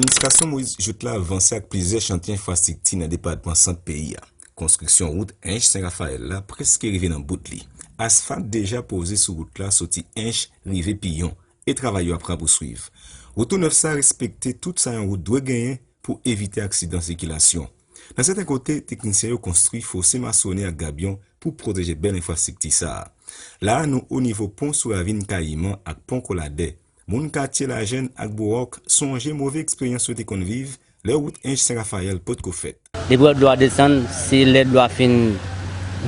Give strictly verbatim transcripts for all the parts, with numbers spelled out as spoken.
Administrasyon Moïse Jouthe la vanse ak plizyè chantye enfrastrikti nan depatman Sant peyi a. Konstriksyon wout Ench Sen Rafayèl la prèske rive nan bout li. Asfalt deja poze sou wout la soti Ench rive Piyon, e travay yo ap rapouswiv. Wout tou nèf sa respekte tout sa yon wout dwe genyen pou evite aksidan sikilasyon. Nan sèten kote, teknisyen yo konstwi fose masone ak gabyon pou pwoteje bèl enfrastrikti sa a. La a, nou o nivo pon sou ravin Kayiman ak pon Koladè. Moun katye Lajèn ak Bowòk sonje move eksperyans yo te konn viv lè wout Ench Sen Rafayèl potko fèt. Depi lè dlo a desann, se lè dlo a fin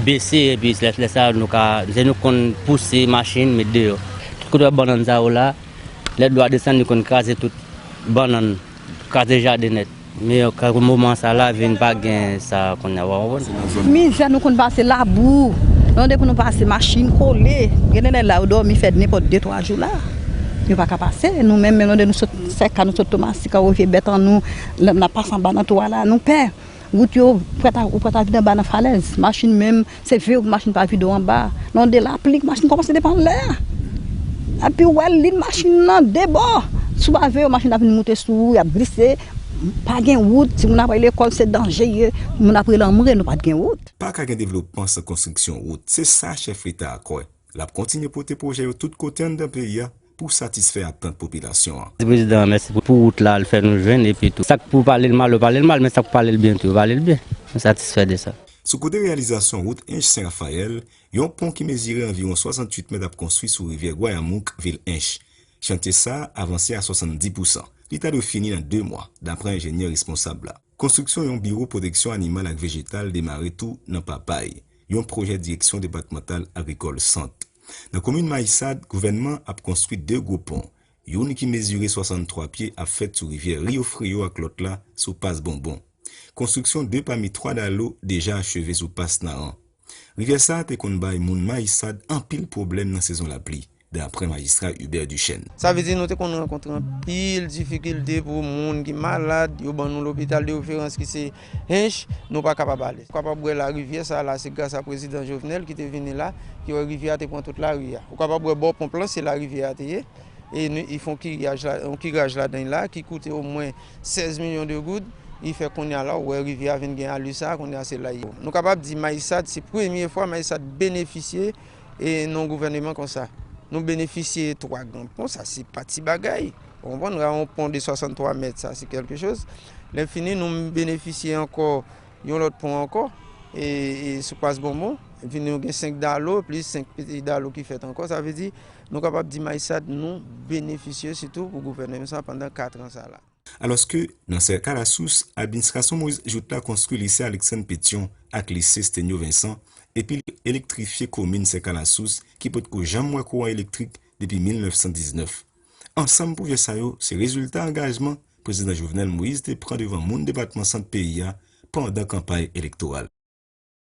bese, epi lè, lè sa a, nou ka, se nou konn pouse machin, met deyò. Tout kote w wè bannann sa yo la, lè dlo a desann, li konn kraze tout bannann, kraze jaden nèt. Men, ka moman sa la, vin pa gen sa kounye a, w konprann? Mizè nou konn pase, labou. Nan de pou nou pase, machin kole. Gen de nèg la, yo dòmi fè nenpòt de, twa jou la. Yo pa ka pase. Nou menm, menm nan de nou sot Sèka, nou sot Tomasik, ka wè vye bèt an nou, n ap pase anba nan twa la, nou pè. Wout yo, ou prèt a, ou prèt a vide anba nan falèz. Machin menm, se veye machin pa vide w anba. Nan de lapli, machin kòmanse depann lè a. Epi w wè lin machin nan de bò. Si w pa veye, machin ap vin moute sou ou, y ap glise. Pa gen wout, timoun ap al lekòl, se danje ye. Moun ap rele anmwe, nou pa t gen wout. Pa ka gen devlopman san konstriksyon wout. Se sa chèf Leta a kwè. L ap kontinye pote pwojè yo tout kote anndan peyi a pou satisfè atant popilasyon an. Prezidan an, mèsi pou, pou wout la, l fè nou jwenn, epi tou. Sa k pou pale l mal, yo pale l mal, men sa k pou pale l byen tou, yo pale l byen. Nou satisfè de sa. Sou kote reyalizasyon wout Ench Sen Rafayèl, yon pon ki mezire anviwon swasanntuit mèt ap konstwi sou rivyè Gwayamouk, vil Ench. Chantye sa a avanse a swasanndis pousan. Li ta dwe fini nan de mwa, dapre enjenyè responsab la. Konstriksyon yon biwo pwoteksyon animal ak vejetal demare tou nan Papay, yon pwojè Direksyon Depatmantal Agrikòl Sant. Nan komin Mayisad, gouvènman ap konstwi de gwo pon. Youn ki mezire swasanntwa pye ap fèt sou rivyè Rio Frio ak lòt la sou Pas Bonbon. Konstriksyon de pami twa dalo deja acheve sou Pas Naran. Rivyè sa a te konn bay moun Mayisad anpil pwoblèm nan sezon lapli, dapre majistra Hubert Duchesne. Sa vle di nou te konn rankontre anpil difikilte pou moun ki malad, yo ban nou lopital de referans ki se Ench, nou pa kapab ale. Ou kapab wè larivyè sa a la, se gras a prezidan Jovenel ki te vini la, ki wè rivyè a te pran tout lari a. Ou kapab wè bò ponp lan, se larivyè a te ye. E nou, y fè yon kiraj la, yon kiraj ladan l la ki koute omwen sèz milyon de goud. Li fè kounye a la, ou wè rivyè a vin gen alè sa, kounye a se la l ye. Nou kapab di Mayisad, se premye fwa Mayisad benefisye e nan yon gouvèneman konsa. Nou benefisye twa gran pon, sa se pa ti bagay. Ou konprann, yon pon de swasanntwa mèt, sa se kèlke choz. Lè fini, nou benefisye ankò yon lòt pon ankò, e, e sou Pas Bonbon. Epi nou gen senk dalo, plis senk piti dalo ki fèt ankò. Sa vle di, nou kapab di Mayisad, nou benefisye sitou pou gouvèneman sa pandan kat an sa la. Alòske, nan Sèkalasous, administrasyon Moïse Jouthe la konstwi lise Alexandre Pétion ak lise Stenio Vincent, epi l elektrifye komin Sèkalasous ki potko janm wè kouran elektrik depi mil nèf san diznèf. Ansanm pwojè sa yo se rezilta angajman Prezidan Jovenel Moïse te pran devan moun depatman Sant peyi a pandan kanpay elektoral.